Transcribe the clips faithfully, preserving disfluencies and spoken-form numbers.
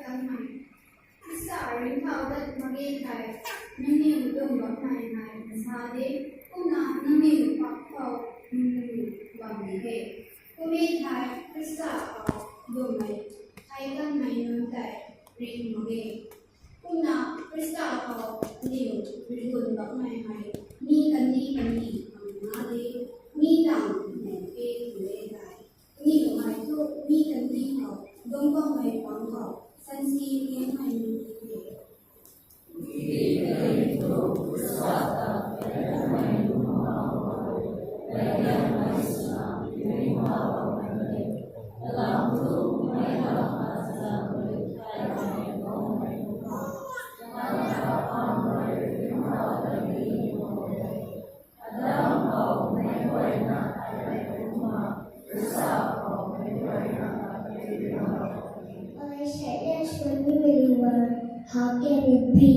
Khrista ringcthau dat mak ge thei, nangniw dum bammei nai sa de, kumna nangniw pak khou nangniw bam de. Kum e thei Khrista khou dummei thei kanmei nunc tei ring mak ge. Kumna Khrista khou niw rigun bammei hei mi kani kani bam na de, mi tang nei ke tu e thei, mi kamei thu mi kani khou dum bammei pang khou sansi liangmei nunc de. How can it be?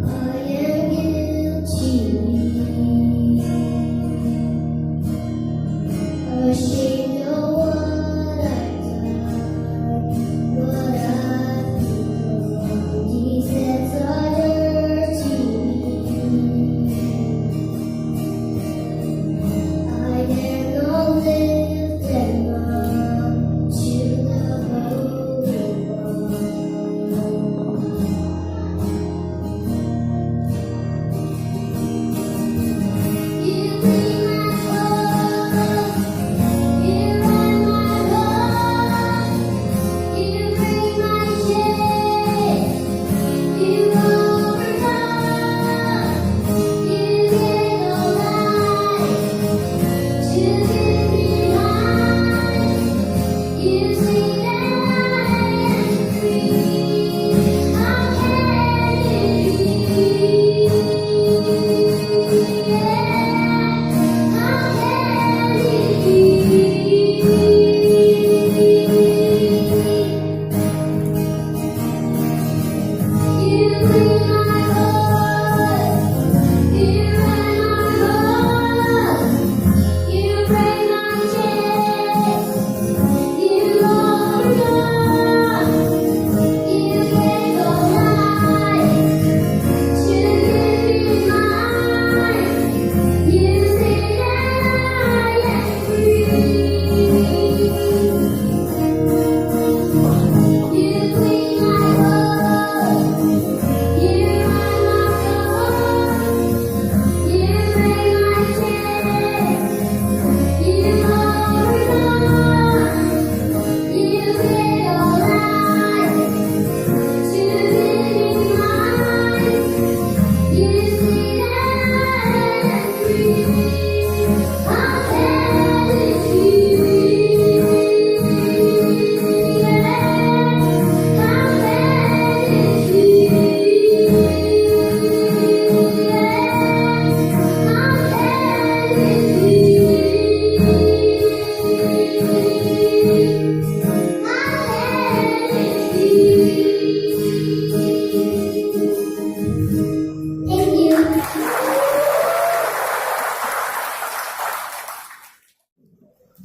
I am guilty. Ashamed of what I've done, what I've become. These hands are dirty. I dare not lift them up to the Holy One. Thank you.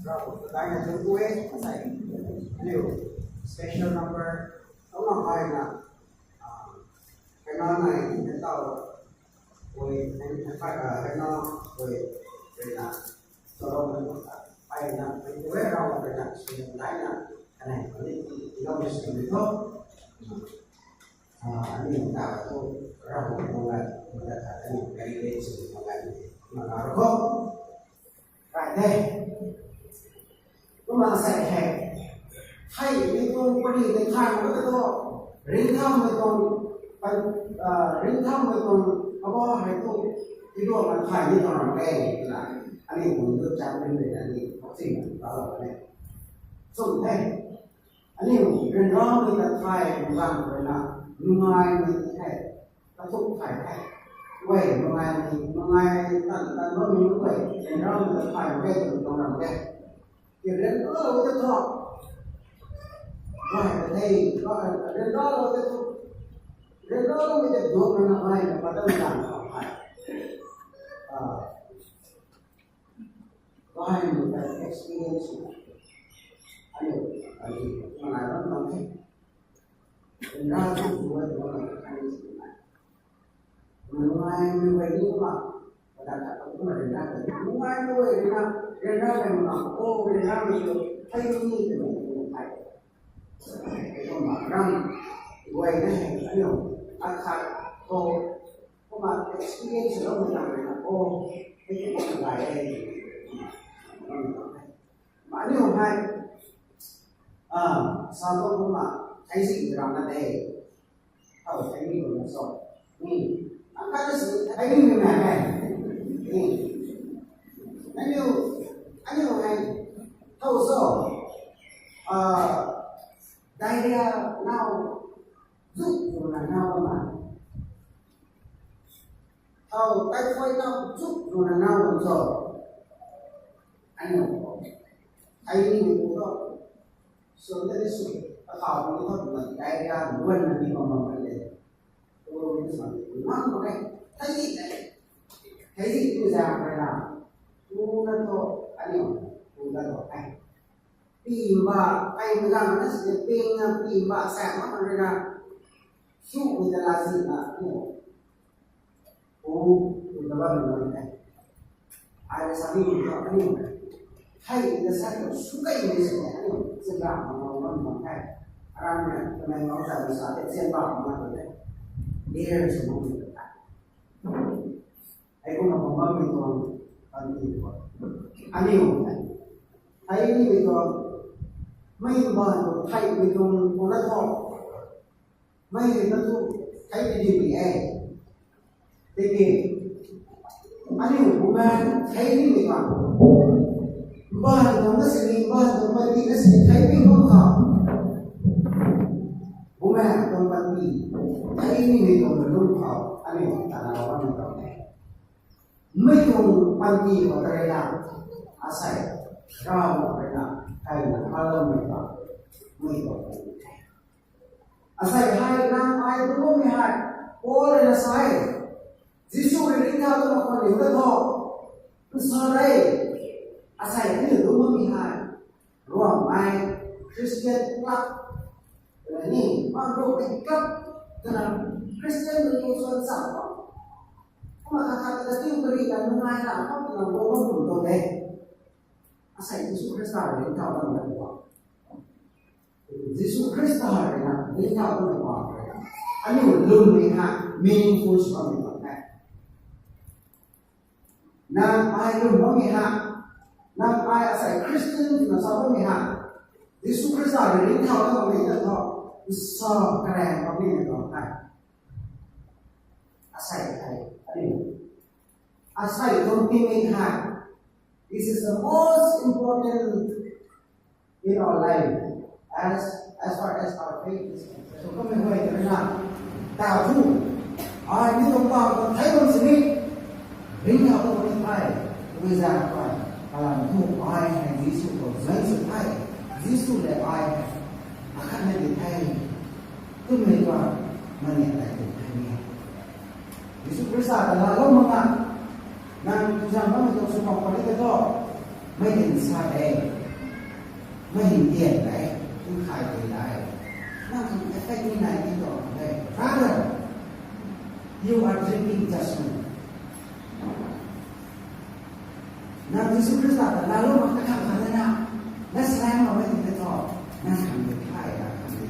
Bravo, the guy has been away. New special number. Come on, hi, na. Ah, kena nai, kena tau. Oi, kena, ah, kena, oi, kena. Solo na, ai na, ai tu e rau na, ai na, sui na, ai na, kanei, kanei, ilou na sui na to. Ah, ani ta tu rau na, na, na, na, ani, kanei, kanei, sui na, na, na, na, na, ko. Rai de. Kumna sa hei. Hei, ni tuang pari ni thay mak ka tu. Ringcthaumei tuang, pan, ah, ringcthaumei tuang, aba hei tu, i tuang kan thay ni tuang ram e, na. Ani tuang tu chan ni de, ani, boxing, ba lo ne. Sum the. Ani, ryanramei ta thay, ngang rui na, nungaimei the. Kathuk thay the. Wei, nungaimei, nungai, tan, tan, bammei, wei, ryanramei ta thay, wei, tuang ram e. Kirian lo ta tho. Gay ta tei, gay ta ryanra lou tei tu, ryanra loumei tei duang rana gay ta pat ta mi lang khou hei. Gay mei ta experience na. Aniu, aniu, manai bam bam the. Ryanra tu duang rana gay ta. Nungaimei guay ni kumna, padak khat kumna ryanra ta. Nungaimei guay ryanra, ryanra ta kumna, o ryanramei tu, thei ni twmei tu thei. Kumna ram guay na hei, aniu, akhat khou, kumna experience loumei tang rui na, o, hei kumna gay e. Aniu hei, ah, sa tu kumna, thei si rana de. How thei ni kumna so. Hmm. Akhat si thei ni mei na hei. Hmm. Aniu, aniu hei, how so. Ah, diarrhea now, zuk kumna now kumna. How typhoid now, zuk kumna now kumna so. Aniu, thei ni mei kumna. So, that is so. Akhat ni kumna, diarrhea, luan na ni kumna kumna le. Thei si, thei si tu za rui na. Tu na tu, aniu, tu na tu, ai. Pimba, ai, na si, ping na, pimba, sa, ma, rui na. Su, mi ta la si na, aniu. O, tu ta la na, ai. Ai, sa ni, aniu. Hei, na sa, su kai, ni si, aniu. Sila, ma, ma, ma, ma, kai. Aram, na, na, ma, sa, sa, sa, ma, ma, ma, ma, kai. Dear, su, ma, ma, ma, kai. Hei kumna bam bammei tuang panty khou. Aniu. Thei nimei tuang. Mei baan khou theimei tuang kumna thu. Mei na thu thei ti di e. Tiki. Aniu bumaeng thei nimei tuang. Baan tuang na sini, baan tuang panty na sini thei ti bam khou. Bumaeng tuang panty, thei nimei tuang lung khou, aniu tana lou bammei tuang e. Mei tuang panty khou ta rui na, asei, Ravguangc rui na, thei na kaloumei tuang, mei tuang panty the. Asei hei nang ai tu bammei hei, Paul rui na sa e, Jisu rui ringcthau ta mak khwan liu ta tho, nsa de, asei aniu tu bammei hei, Ruangmei Christian club. Ni, bam ruangmei club. Twna Christian mei tuang suan cham khou. Kumna khat khat ta tiu kari ta nungai na, khou twna guang bam kum tuang de. Asei Jisu Khrista rui ringcthau ta mak khwan. Jisu Khrista rui na ringcthau ta mak khwan. Aniu lwmmei ha meaningful sw bammei tuang the. Nang ai lwm bammei ha, nang ai asei Christian twna sa bammei ha, Jisu Khrista rui ringcthau ta bammei ta thu, nsa karaeng bammei tuang the. Asei hei, aniu. Asei tuang tingmik hei. This is the most important in our life, as, as far as our faith is concerned. So, kumna hei rui na, ta thu, ai ni tuang bam tuang thei bam sini, ringcthau ta bammei the, tabui zaeng rui, kalam thu ai hei Jisu khou zaeng sw the, Jisu le ai hei, akhat na di the, twmei tuang, maniak tei tu the ni. Jisu Khrista ta laalou mak na, nang tuzang bammei tuang sw mak puni ta tho, mei din sa de, mei hin tian de, tu khai de lai. Nang effect ni nai ti tuang de. Brother, you are drinking judgment. Nang Jisu Khrista ta laalou mak ta khang khan na, na slang mak mei ti ta tho, nang khang de khai, nang khang de